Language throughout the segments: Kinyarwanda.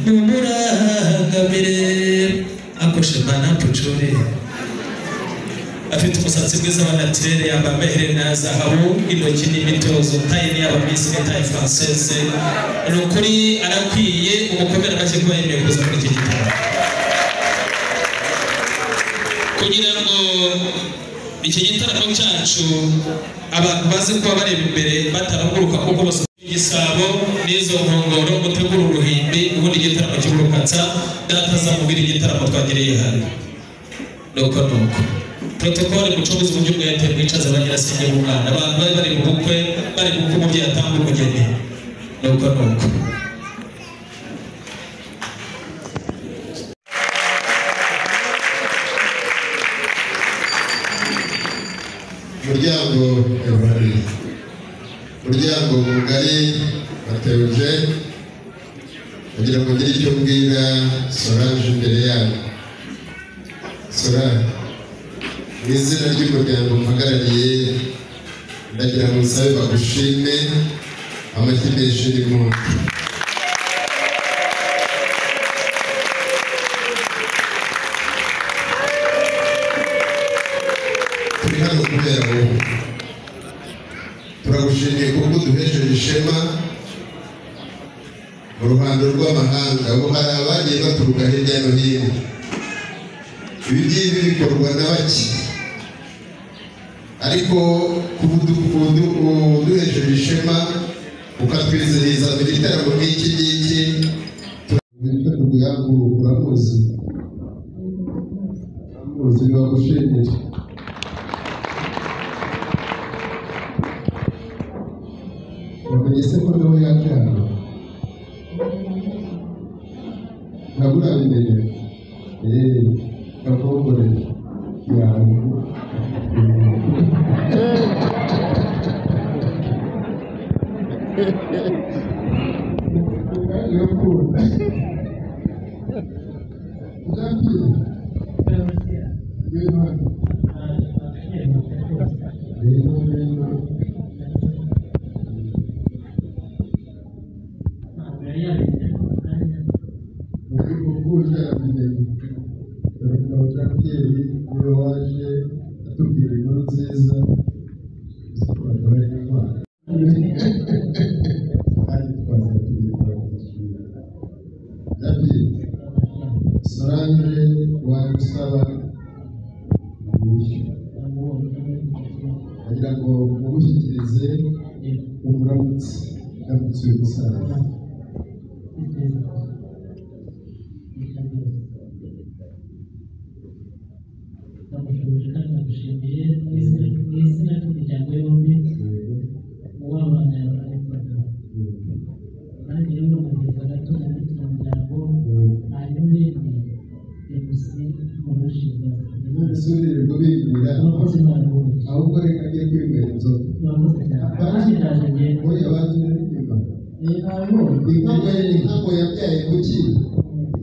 Mumurangamire akoshe mana pucure afite umusatsi mwiza wa naturelle, yambaye amaherena ya zahabu, intoki n'imitozo, taille ni y'aba miss ni taille française. Ni ukuri arakwiye umukomere amashyi kuba yemeye kuza muri iki gitaramo. Kugira ngo iki gitaramo cyacu abantu baze kuba bareba imbere bataraguruka, kuko bose igisabo n'izo nkongoro mutegura uruhimbi, ubundi igitaramo cy'urukatsa data azamubwira igitaramo twagiriye hano. Nuko nuko protocole mucuruzi uburyo umwete mwicaza abanyirasenge b'umwana, abantu bari bari mu bukwe bari gukwa umubyeyi atanga umugeni. Nuko nuko Muryango Evariste, muryango mugari wa Theogene, kugira ngo ngire icyo mbwira Solange imbere yanyu. Solange, mu izina ry'umuryango mpagarariye, ndagira ngo nsabe bagushime amashyi menshi n'impundu. Turi hano kubera wowe, turagushimiye kuko uduhesheje ishema mu ruhando rw'amahanga. Ubu hari abagiye baturuka hirya no hino, ibi ngibi bikorwa na bake, ariko uduhesheje ishema ukatwizihiza mu gitaramo nk'iki ngiki. Uramuzi, uramuzi, bagushimire. Wamenye se ko nawe yaje hano? Ntabwo urabimenya? Kakongore yawe. Solange wagusaba agira ngo mugushyikirize umuramutse, ndamutse uyu musaza. Ndamushubije kandi ndamushimiye mu izina ry'imiryango yombi, uw'abana yabarekurana nanjye rero mugeza gato ndamutse umuryango, hanyuma ibindi MC murushinga. None se uririrwa bibwira? Murakoze, Imana ibahe. Ahubwo reka ajye kwinywera inzoga. Murakoze cyane, nanjye ndaje ngende. Oya, banza uririmba. Nabibonye. Inkango yabyaye kuki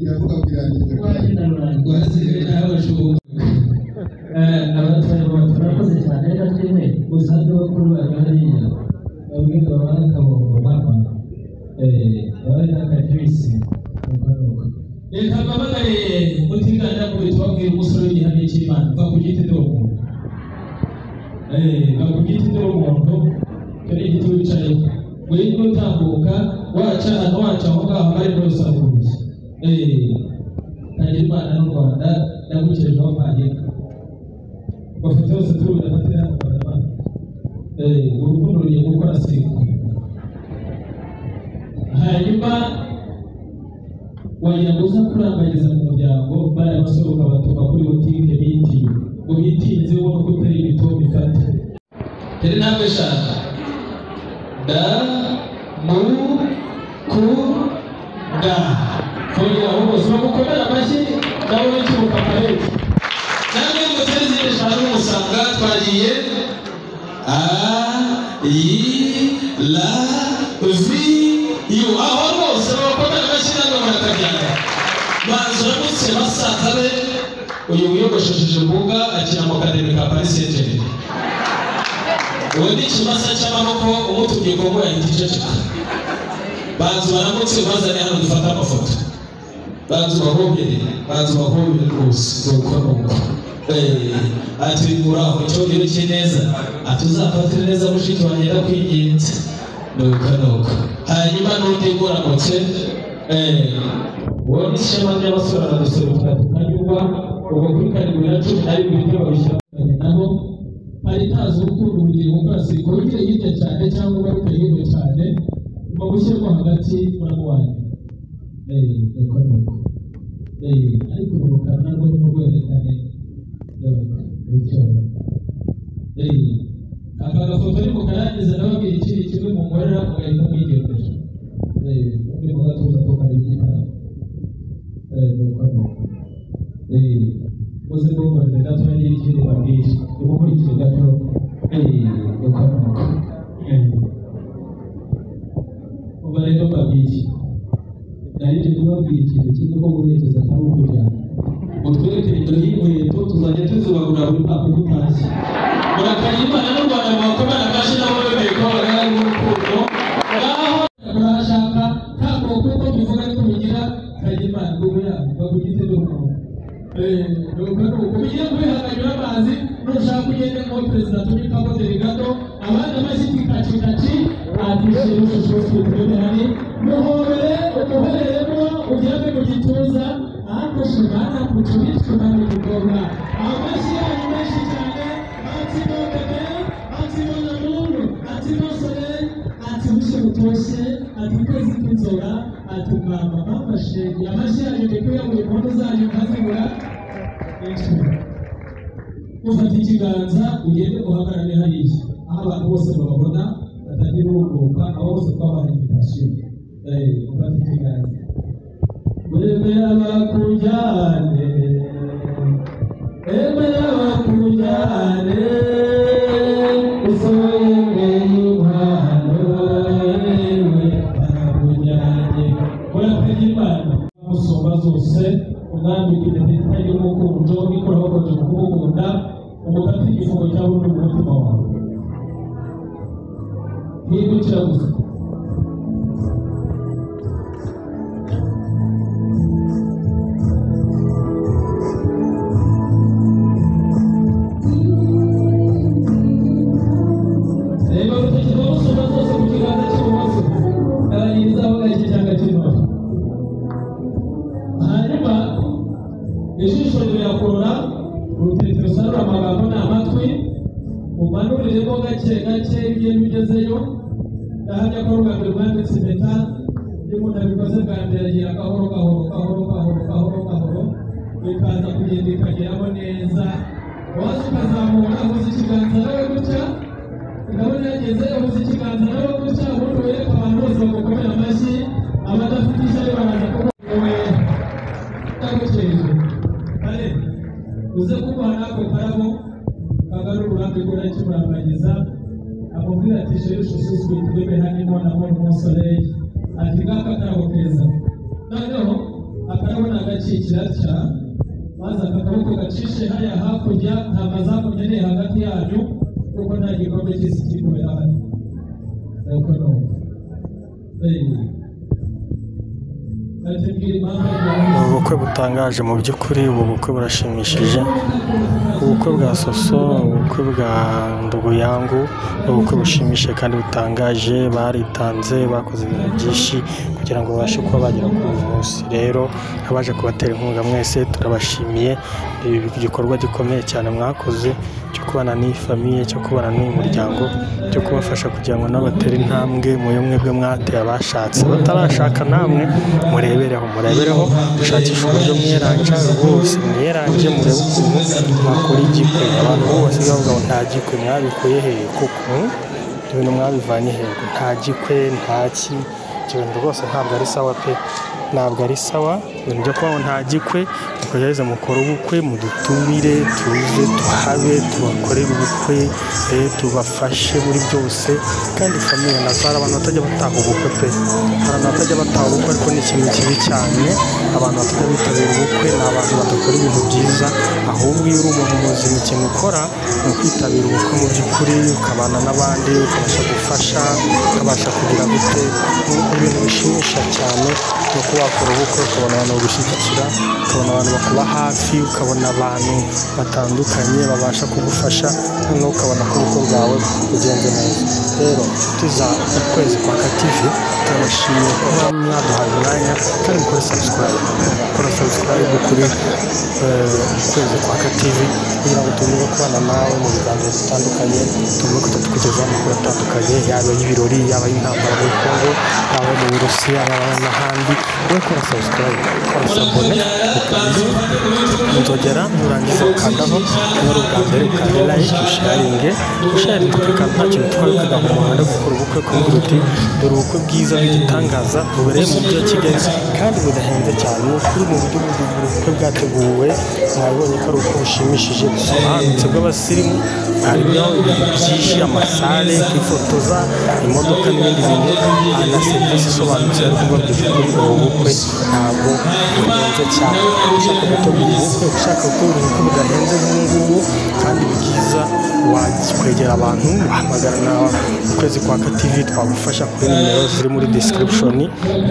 iravuga ngo irangiza. Wanjye ndarurangiza. Rwasigaye n'abashuka abatwara moto. Murakoze cyane, reka twinywere. Usange bakuru bawe hariya babwira babahe akabombo mama, babahe n'akajwisi. Nuko nuko reka mpamagare mutiganda ngo tubabwire umusore w'igihano cy'Imana. Va ku giti dore umuntu, va ku giti dore umuntu, icyo ni igiti wicayeho, ngwino utambuka waca hano waca aho ngaho amarembo yose afunguye. Tangira Imana n'u Rwanda ndagukejeho mpaheka bafite hose turi budafatire hano mu Rwanda. Urukundo rugiye gukora siriko, hanyuma wagira ngo uza kurambagiza mu muryango bariya basore ukabatuma kuri butike bitiye ngo bitinze, ubona ko utari ibitombe ifate. Tera intambwe eshanu. Da mu ku da kongera ahubwo si bagukomera amashyi, ndabona ikibuka parete namwe mutere izindi eshanu musanga twagiye. A I la V U, aho rwose bakomera amashyi namwe murakajyana. Banza uramutse basaza be. Uyu wiyogoshesheje mbuga akina mu karere ka Paris Saint-Germain, uwo ni ikimasa cy'amaboko, umutumye Kongo yahita iceceka. Banza baramutse bazane hano dufate amafoto. Banza bahobere, banza bahobere rwose. Nuko nuko. Ati muraho icyogero cye neza, ati uzafatire neza mushiki wanjye ndakwinginze. Nuko nuko. Hanyuma n'undi muramutse, wowe n'ishema ry'abasore baraduserukira tukanyurwa. Ubwo kuri 7 na 12 ibyo babishyira nabo paritazi urukundo ugiye gukora siko wigire hirya cyane cyangwa ugaruke hino cyane, uba gushyirwa hagati muramuwanyu. Nuko nuko. Ariko urukara narwo ni murwerekane. Bityo aka gafoto ni mukarangiza ndababwira ikindi kimwe munkorera mugahita mwigendera. Ubundi mugatuza ko kari igitaramo. Nuko nuko. Muze munkorere gato ngira ikindi mbabwira, nimukurikire gato. Nuko nuko. Ubu rero mbabwire, nari ndi kubabwira ikintu kimwe ko guherekeza atari ukujyana. Mutwereke nimero y'inkweto tuzajya tuzibagura buri mwaka uko utashye. Murakagira Imana n'u Rwanda mubakomere amashyi nabo bemeye ko bagaragara urukundo. Ngaho murashaka ntabwo kuko bivuga ariko bigira kagira Imana ngo yabo bagugite n'urukundo. Nuko nuko ugiye kwihanganyura amazi nushaka ugende ngo perezida turi Cabo Delgado abandi amashyi kaci kaci ati chéri chouchou sweet honey muhobere umuhereremo ugere mu gituza ariko shimana kucubicuma n'umukobwa. Amashyi yanyu menshi cyane. Ati mon bébé, ati mon amour, ati mon soleil, ati bushye butoshye, ati kwezi kw'inzora, ati mama mama chérie. Amashyi yanyu ndi kuyabura, impundu zanyu nkazibura. Ufata ikiganza ugende uhagarare hariya aho abantu bose bababona batagira urunguka, abo bose twabaha invitation. Ufata ikiganza wemera bakujyane, emera bakujyane, usoyemeye inkwano yewe barakujyanye. Murakagira Imana musumba zose, umwami impeta itagira umukunjo ikuraho konje kugukunda, umukate igifungo cya burundu mu mutima wawe. Hindukira gusa. Reba urutoki rwa musumba zose mu kiganza cy'ibumoso, garanyirizaho gake cyangwa cy'inono. Hanyuma ijisho rirakurura urutete rusarura amagambo ni amatwi, umanuriremo gake gake iyo ugezeyo. Ndahamya ko ubwa mbere bwanditse impeta, iyo umuntu abikoze bwa mbere agira gahoro gahoro gahoro gahoro gahoro gahoro, bikaza kugenda ikageramo neza. Waza ukazamura uhuza ikiganza nawe gutya, ndabona yageze, uhuza ikiganza nawe gutya, ubundi wereka abantu bose bagukomera amashyi. Abadafite ishyari baraza kuko ndagukeje kare uze kumuha n'ako karabo kagarura uburambe bwo kimurambagiza, amubwira ati chéri chouchou sweet bébé honey mon amour mon soleil, ati ngaka karabo keza. Noneho akarabo nagakikira atya, maze aka kaboko gacishe hariya hakurya, nta mazamu nkeneye hagati yanyu kuko nta gikombe cy'isi kiri kubera hano. Nuko nuko. Ati mbwira impamvu. Ni ubukwe butangaje mu by'ukuri, ubu bukwe burashimishije. Ubukwe bwa Soso, ubukwe bwa Nduguyangu, ni ubukwe bushimishije kandi butangaje. Baritanze, bakoze ibintu byinshi kugira ngo babashe kuba bagera kuri uyu munsi. Rero abaje kubatera inkunga mwese turabashimiye. Ni igikorwa gikomeye cyane mwakoze cyo kubana n'iyi famille, cyo kubana n'uyu muryango, cyo kubafasha kugira ngo nabo batere intambwe mu yo mwebwe mwateye. Abashatse batarashaka namwe murebereho, murebereho, mushakishe uburyo mwiyeranja rwose, mwiyeranje murebe ukuntu mwakora igikwe. Abantu bose bavuga ngo nta gikwe, mwabikuye hehe koko? Ibintu mwabivanye hehe? Nta gikwe, nta ki, ibyo bintu rwose ntabwo ari sawa pe. Ntabwo ari sawa ibintu byo kubaho nta gikwe. Mugerageze mukore ubukwe, mudutumire tuze tuhabe, tubakorere ubukwe, tubafashe muri byose. Kandi famille nazo, hari abantu batajya bataha ubukwe pe, hari abantu batajya bataha ubukwe, ariko ni ikintu kibi cyane. Abantu batajya bitabira ubukwe ni abantu badakora ibintu byiza. Ahubwo iyo uri umuntu muzima, ikintu ukora ni ukwitabira ubukwe mu by'ukuri, ukabana n'abandi, ukabasha gufasha, ukabasha kugira gute. Ni ibintu bishimisha cyane ni uko wakora ubukwe ukabona abantu bagushyigikira, ukabona abantu bakuba hafi, ukabona abantu batandukanye babasha kugufasha, noneho ukabona ko ubukwe bwawe bugenze neza. Rero inshuti za Ukwezi kwa TV, turabashimiye kuba mwaduhaye umwanya, kandi mukore subscribe, kora subscribe kuri Ukwezi kwa TV kugira ngo tumenye kubana nawe mu biganiro bitandukanye, tumenye ko tukugezaho amakuru atandukanye, yaba ay'ibirori, yaba ay'intambara muri Congo, yaba mu Burusiya, yaba n'ahandi. Wowe kora subscribe, kora s'abonner, ukande inzogera, nurangiza ukandaho. Niba ari ubwa mbere, ukande like, usharinge, usharinge kandi nta kintu twari kugana umuntu ari gukora ubukwe, kumubwira uti dore ubukwe bwiza bw'igitangaza bubereye mu mujyi wa Kigali kandi budahenze cyane. Ni ukuri mu buryo ubukwe bwateguwe, mwabibonye ko ari ubukwe bushimishije, busobanutse, bw'abasirimu. Harimo ibintu byinshi, amasale, kwifotoza, imodoka n'ibindi bintu, na serivisi isobanutse. Ariko mbabwije ukuri, ubu bukwe ntabwo buhenze cyane. Ushaka gutegura ubukwe, ushaka gutegura ubukwe budahenze nk'ubu ngubu kandi bwiza, wakwegera abantu, wahamagara na Ukwezi kwa TV, twagufasha kuri nimero ziri muri description,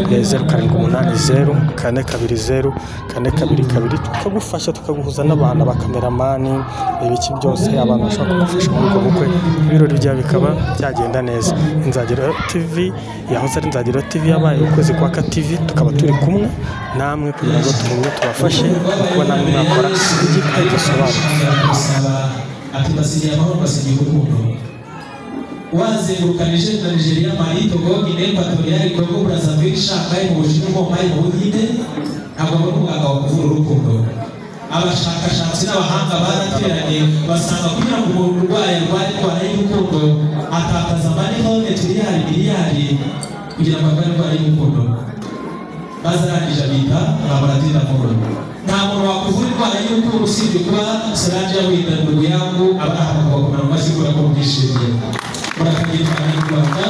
0780420422, tukagufasha, tukaguhuza n'abantu, abakameramani, ibiki byose, abantu bashobora kugufasha muri ubwo bukwe, ibirori byawe bikaba byagenda neza. Inzagero TV yahoze ari Inzagero TV yabaye Ukwezi kwa TV, tukaba turi kumwe namwe kugira ngo tugumye tubafashe mu kuba namwe mwakora igikwe gisobanutse. Ati basigiye amahoro, basigiye urukundo. Wazenguruka Niger na Nigeria, Mali, Togo, Guinea Equatoriale, Congo Brazzaville, Shanghai mu Bushinwa, Mumbai mu Buhinde, ntabwo abona umuganga wakuvura urukundo. Abashakashatsi n'abahanga barateranye basanga kugira ngo umuntu urwaye arware indwara y'urukundo atakaza amarihone tiriyari miliyari kugira ngo arware indwara y'urukundo. Bazarangije bita laboratoire d'amour. Nta muntu wakuvura indwara y'urukundo usibye kuba Solange yahuye na Nduguyangu. Abaraha bagakomera mu mashyi kubera ko mubwishimiye. Murakagira Imana y'u Rwanda.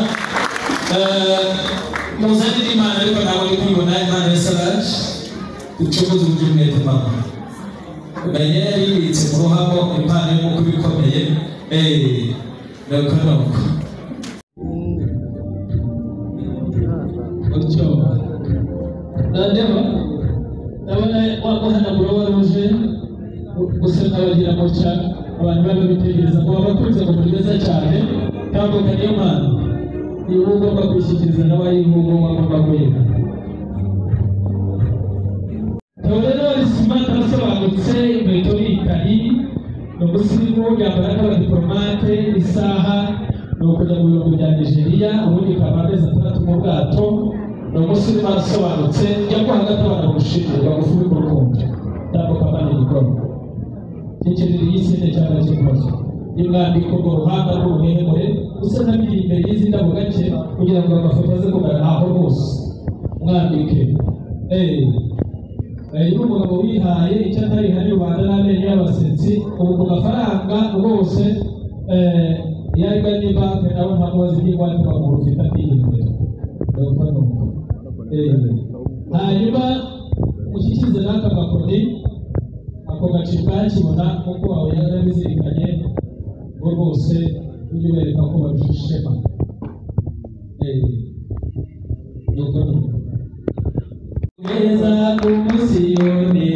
Muzanire Imana, ariko ntabwo ndi kuyibona impano ya Solange. Ucokoze uburyo umwete mama umenya yari yibitse mu ruhamo impano y'umukuru ikomeye. Nuko nuko gutyo, noneho ndabona waguhanagura wari uje gusa nkabagira gutya, abantu bari babitegereza ngo babakunze, ngo muri beza cyane. Tambuka, niyo mpano niba ugomba kwishyikiriza nawe ayihugu agomba kuyiha. Rero smart, arasobanutse, inkweto ni itari, ni umusirimu, yambara nk'abadiplomate, isaha ni ukujya mu bihugu bya Nigeria, ubundi ukaba amezi 6 mu bwato. Ni umusirimu, arasobanutse. Njya ko hagati abantu bagushimire, bagufubike urukundo. Tambuka amana igikombe cy'ikiriri y'isine cyangwa cy'ikozo nimwambika urwo ruhanga rw'ubuhehemure, usa n'abiri imbere y'izi ndabo gake kugira ngo amafoto aze kugaragara aho hose. Mwambike. Uyu ni umugabo wihaye icyo atariha ni rubanda n'amenyo y'abasetsi. Ubu ku mafaranga rwose, iyo aganye banki nawe ntabwo bazi iby'ingwate bamuha ufite akigendera. Nuko nuko. Hanyuma ushyikize n'aka gakoni, ako gacupa yakibona kuko wawe yarabizirikanye ngo rwose ujye ubereka ko barusha ishema. Nuko nuko. Kugeza umusiyoni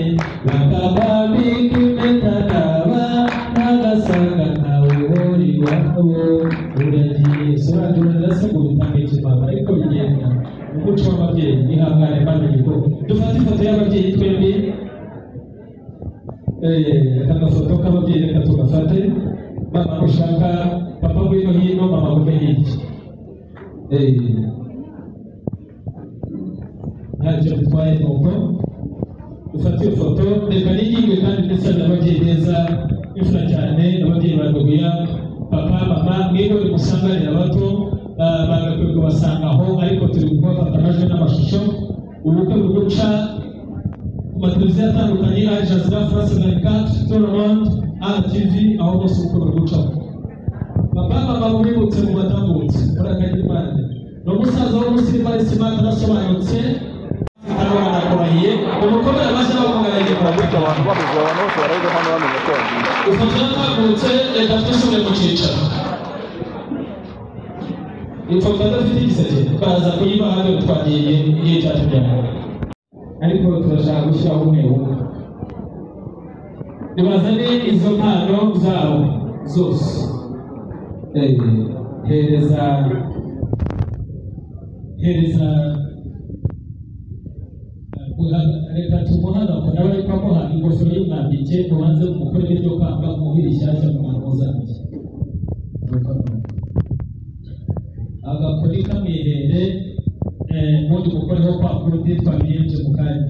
bakakwambika impeta, naba ntagasanga ntawe uhora iwabo. Uragiye Solange, urarasabwa utanga ikimama, ariko bigenda umuco w'ababyeyi. Ihangane maze igikorwa dufate ifoto y'ababyeyi twembi. Aka gafoto k'ababyeyi reka tugafate. Mama ushaka papa, ngwino hino, mama gume hirya. Ntacyo bitwaye, nuko dufate iyo foto. Reka n'ingingo kandi ndetse n'ababyeyi beza, imfura cyane, ababyeyi ba Nduguya, papa, mama, mwihore musanganire abato. Bagakwiye kubasanga aho, ariko turi kubafata amajwi n'amashusho. Ubukwe buri guca ku mateleviziyo atandukanye, Al Jazeera, France 24, Tout le Monde, RTV, aho hose ubukwe buri gucaho. Papa, mama, mubibutse mu batambutse muri akagimana. Ni umusaza w'umusirimu ari smart, arasobanutse, arakurahiye. Umukomere amashyi n'abamugaragiye. Gutya abantu bahuze, abantu bose barahuze hano bamenya ko wagiye. Ifoto yatambutse, reka twisubire mu cyicaro. Ifoto adafite igiseke baza kuyibaha, dore twagiye igihe cyatujyanye, ariko turashaka gushyiraho umwe umwe. Nibazane izo mpano zabo zose. Hereza, hereza, reka tumuhe agakora nawe, ariko amuha ingofero y'umwambike, mubanze mumukorere iryo kamba, muhe rishyashya mu mpano zanjye. Agakoni kamwihere, ubundi mukoreho kwa kundi twabigenje mu kanya.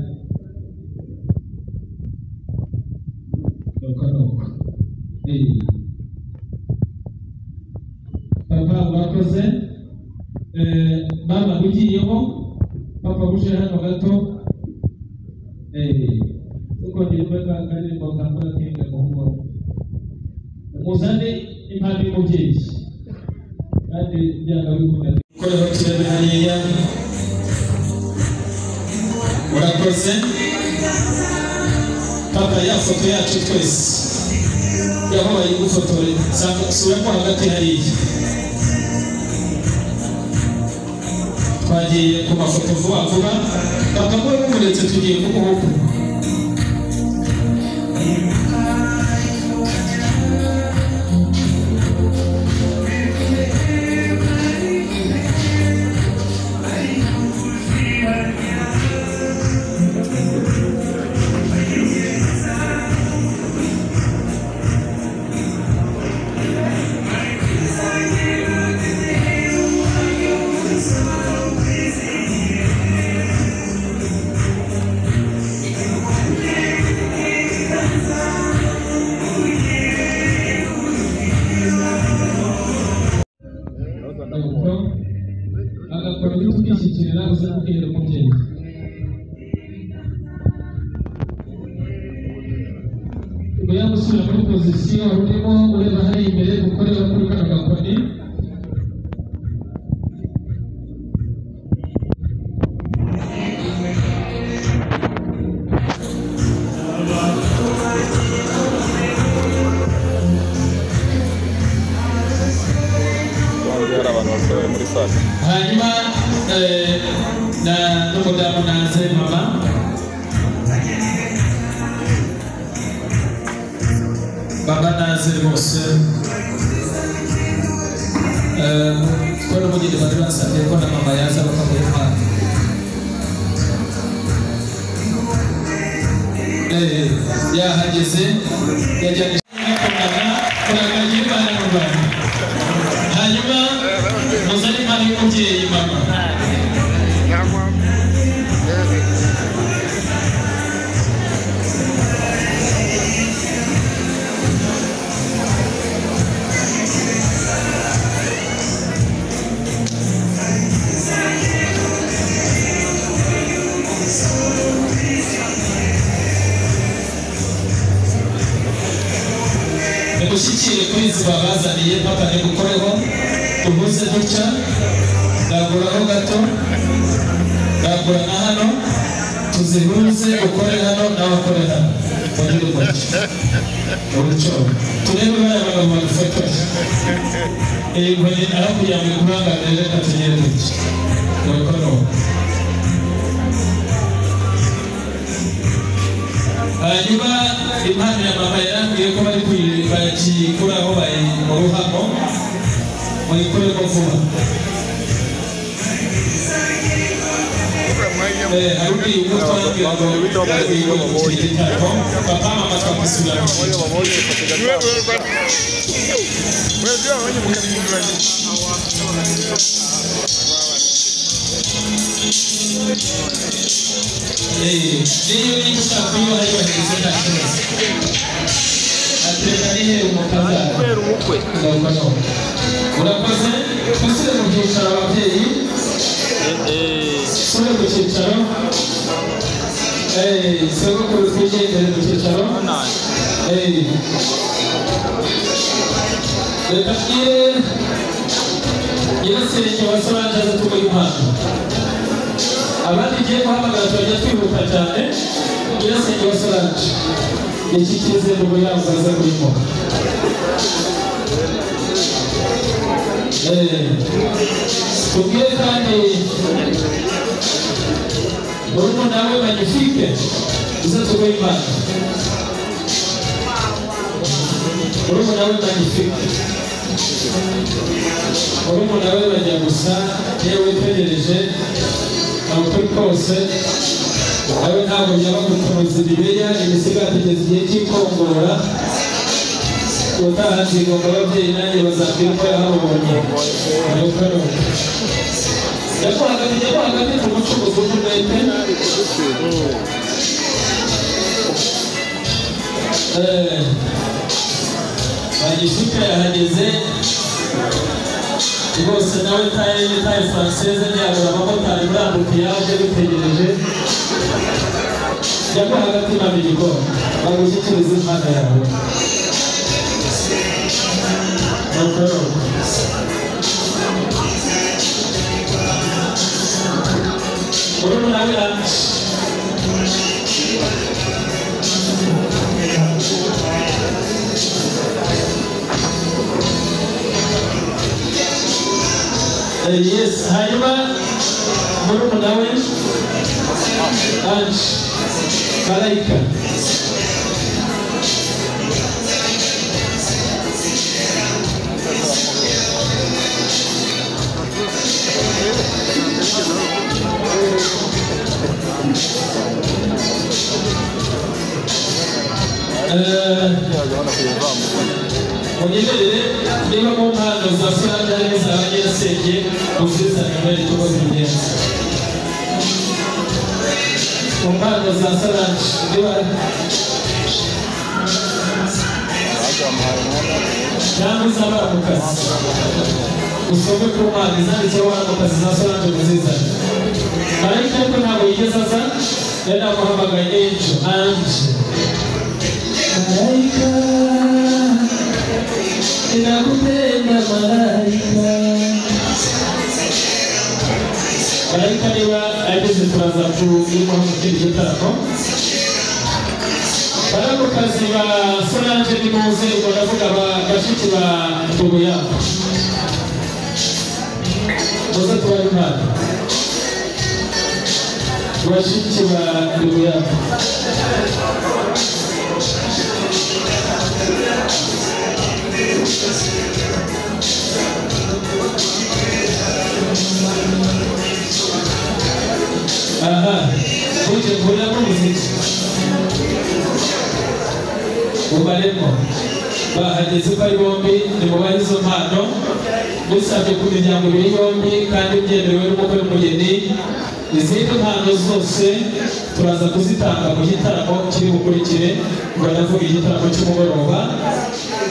Nuko nuko. Papa, urakoze. Mama ugiyeho, papa uje hano gato. Tukongera imbaraga akaririmbo kambara kinga muhungu. Muzane impano y'umubyeyi kandi byanga bikunda. Koreho turebe hariya. Urakoze papa. Ya foto yacu twese yaho bayigufotore, subiramo hagati hariya. Twagiye ku mafoto vuba vuba. Papa, mube mumuretse, tugiye kumuha. Nuko agakora ibyo ukishyikirira, uze kubwira umubyeyi. Ubwo gusubira muri position urimo ureba hariya imbere, gukorera kuri kano gakoni. Hanze hari abantu basohoye muri sale. Hanyuma na n'umudamu naze, mama. Baba naze rwose. Ko n'umugeni bari basabye ko na mama yaza bakamuha impano. Yahageze, yajyanye kurakagira Imana mu Rwanda. Hanyuma muzane impano y'umubyeyi, mama. Nimushyikire kuri izi babazaniye. Papa, nigukoreho, tuhuze dutya. Ndaguraho gato, ndagura na hano, tuzihuze. Ukore hano nawe akore hano, mugire umucyo umucyo. Turebe bariya bagabo badufotoye. Iyi nkoni aho kugira ngo ikurangamire, reka tugere gutya. Nuko nuko. Hanyuma impano ya mama yarambwiye ko bari bakiyikuraho mu ruhamo, muyikuremo vuba. Hari undi umwe twabwira ngo gitaramo. Papa, mama, twakwisubira mu cyiciro. Niyo niba ushaka kuyibaha, yubahirize, nta kibazo. Atereka nihe umukazana. Kubera ubukwe. Nuko nuko. Urakoze. Twusubire mu byicaro, ababyeyi. Tusubire mu cyicaro. Sogokuru twigendere mu cyicaro. Reka tugire nyirasenge wa Solange aze tumuhe impano. Abandi ngiye guhamagara turajya twihuta cyane. Nyirasenge wa Solange yashyikirize ndugu yabo aza kuyimuha. Tubwire kandi murumuna we Magnifique uze tuguhe impano. Murumuna we Magnifique, murumuna we bajya gusa niyo witegereje ukuri kose nawe ntabwo byaba guturuza ibibeya imisigati igeze igihe cy'ikongora. Ubutaha nzigomba ababyeyi nanjye bazambwira ko yahabonye. Nuko nuko jyamo hagati, jyamo hagati tumucuruzi w'umwete. Magnifique yahageze rwose nawe taye française ntiyabura abamotari muri ambutiyaje bitegereje. Jyamo hagati mama igikoma bagushyikirize impano yawe. Nuko nuko murumuna we Ange. Yes, hanyuma murumuna we Ange Malayika. Munyemerere niba mu mpano za Solange harimo iza nyirasenge muzizane muri uko zigenza. Mu mpano za Solange niba cyangwa iz'abaramukazi usome ku mpano izanditseho abaramukazi za Solange muzizane. Marayika ariko ntabwo yigeze aza, yari namuhamagaye ejo. Ange Malaika, ninakupenda malaika. Malaika niba ageze turaza kuyimuha mu kindi gitaramo. Baramukazi ba Solange nimuze, ubwo ndavuga bashiki ba ndugu yabo. Muze tubahe impano. Bashiki ba ndugu yabo. Aha, uje mvulamo muziki ubaremo bahageze uko ari bombi, nimubahe izo mpano bisabye ku miryango ibiri yombi kandi byemerewe n'umukwe n'umugeni. Izindi mpano zose turaza kuzitanga mu gitaramo kiri bukurikire, ngo ndavuga igitaramo cy'umugoroba,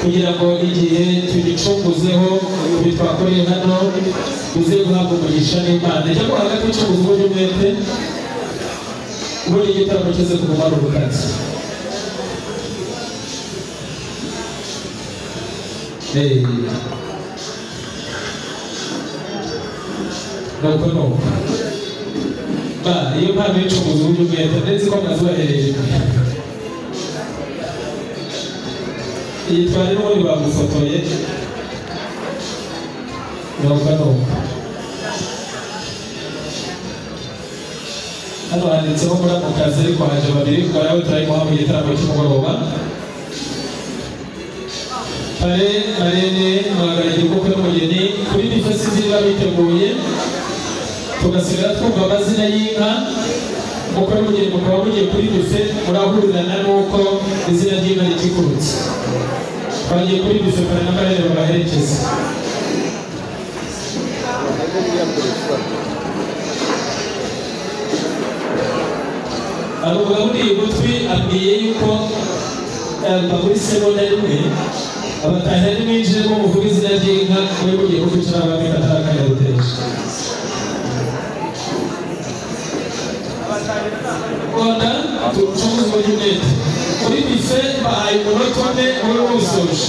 kugira ngo igihe tugicunguzeho ibi twakoreye hano bize guhabwa umugisha n'Imana. Jyamo hagati ucuruza uburyo umwete, ubundi igitaramo kize kugumara ubukazi. Nuko nuko ba iyo mpano y'icunguza uburyo umwete ndetse ko mwazubahereye iyi twari n'ubundi bagufotoye. Nuko nuko hano handitseho muramukazi ariko haje babiri, ubwo nawe turayimuha mu gitaramo cy'umugoroba. Pare marene muhagarariye ubukwe n'umugeni kuri bife ziba biteguye, tugasigara twumva amazina y'inka. Umukwe n'umugeni mukaba mugiye kuri bife murahurirana n'uko izina ry'inka rikikurutse. Twagiye kuri bife pare na marene babaherekeza. Hari umugabo uriye ugutwi ambwiye yuko muri segonda rimwe abatahira nimwinjiremo muvuge izina ry'inka mwe mugiye kwicara bamwe katarakanyaruteje. Rwanda tucuruza umwete kuri bife bahaye umunota umwe ube wusoje.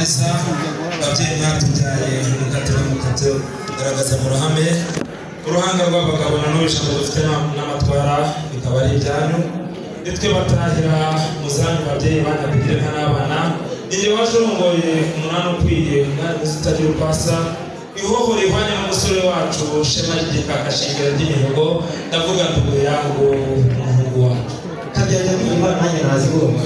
Ababyeyi mwatubyaye mukatira mukatugaragaza mu ruhame uruhanga rw'abagabo na n'ubu ijambo dufite n'amatwara bikaba ari ibyanyu nitwe batahira muzanyu babyeyi banakugira nka n'abana ninjye waje urongoye umunani ukwiye umwari mwiza utagira uko asa ihoho rihwanye n'umusore wacu shema ry'igikakashingira ry'imihigo ndavuga ndugu yangu umuhungu wacu kabyajya kumva nanjye nazibonye.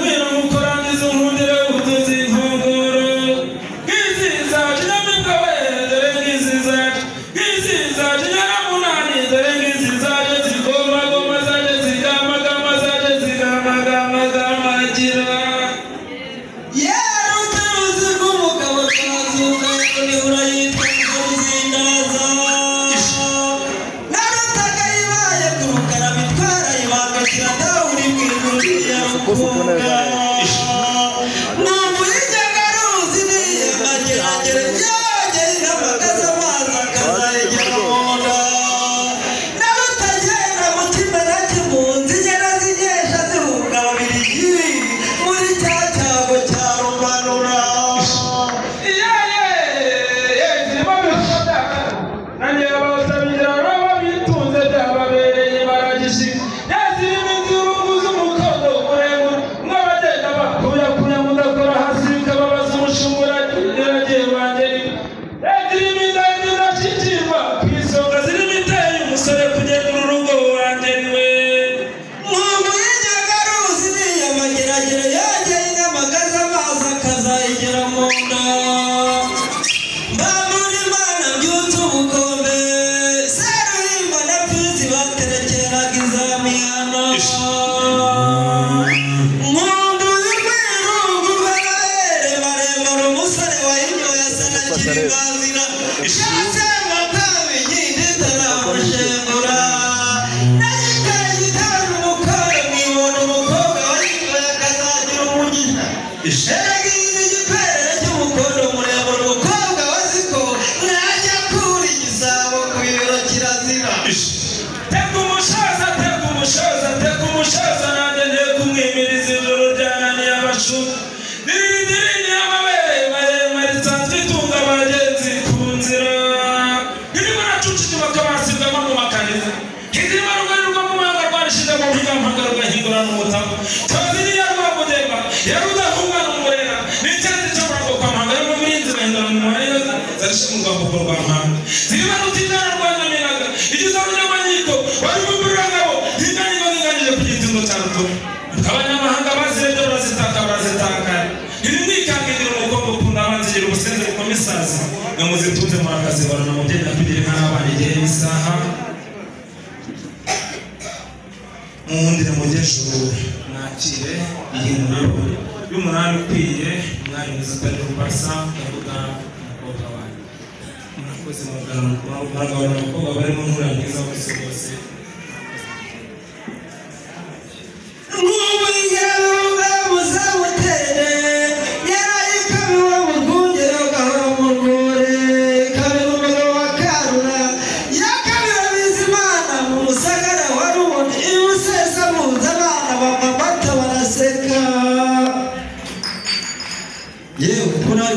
Ngwino Igize abanyamanyiko bari mu burangabo inganyiko nganyije ku gitindo cya ruto. Abanyamahanga bazirebye barazitaka barazitangara. Ibimwikangira umukobwa ukunda abanzi gira ubusenzi bukomisaza. Namuzitunze murakazibona mubyeyi nakugira inka n'abana igihe n'isaha. Muwundire mujyejuru mwakire iyi nkuru y'umunani ukwiye umwanya mwiza utari rupasa ndavuga umukobwa wanjye. Murakoze mugabana umukobwa barimo nkura mwiza wose bose.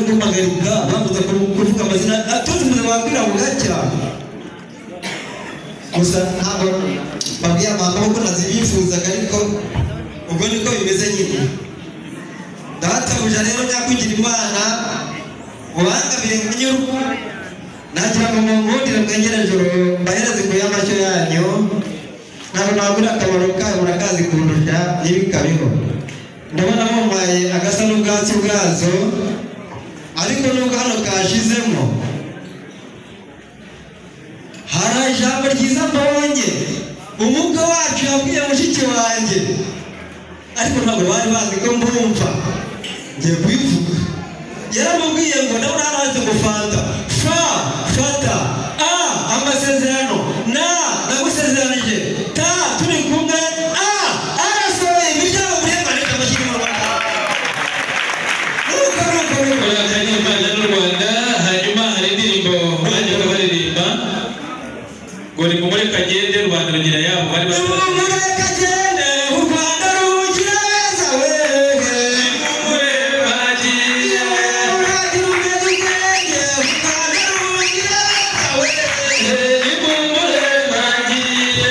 Kumagaruka bavuze kuvuga amazina atuzi muzababwira bugacya gusa ntabwo babwiye mama kuko nazibifuzaga ariko ubwo niko bimeze nyine. Databuja rero nyakugira Imana ubangamire munyurwa nagira ngo mungundire mwengere joro mbahereze ku y'amashyo yanyu ntabwo nabura akamaro kayo murakazi kundusha n'ibikabiho. Ndabona mumpaye agasa n'ubwatsi bwazo ariko nubwo hano kashizemo hari ijambo ryiza mbonye umukwe wacu yabwiye mushiki wanjye ariko ntabwo bari bazi ko mbumva ngiye kubivuga. Yaramubwiye ngo ndabona hano handitse ngo fanta fa fata a amasezerano na nagusezeranije ta turi kumwe a arasohoye imiryango muremure ariko amashyira mu Rwanda. Rwanda hanyuma hari indirimbo bajyaga baririmba ngo ni mumureke agende Rwanda rugira yabo bari mumureke agende u Rwanda rugira beza wewe nimumurebe agiye uragira ubwenge u Rwanda rugira beza wewe nimumurebe agiye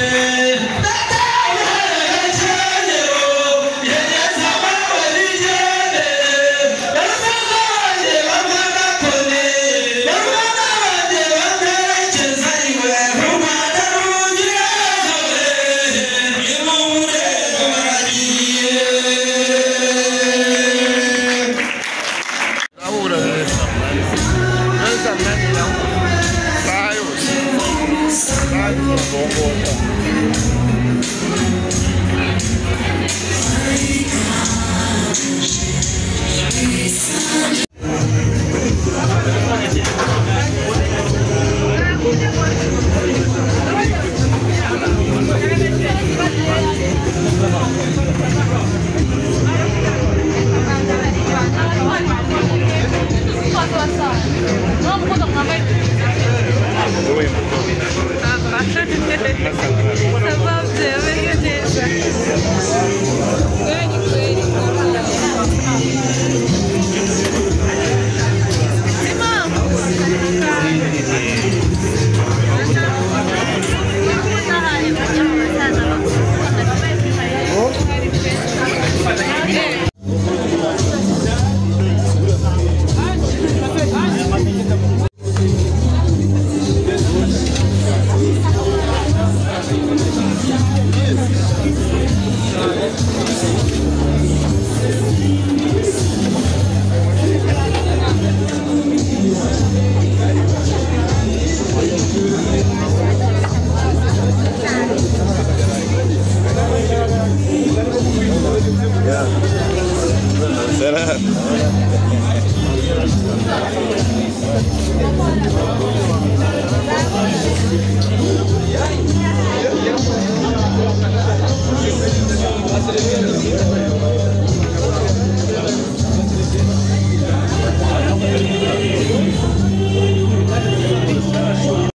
Será?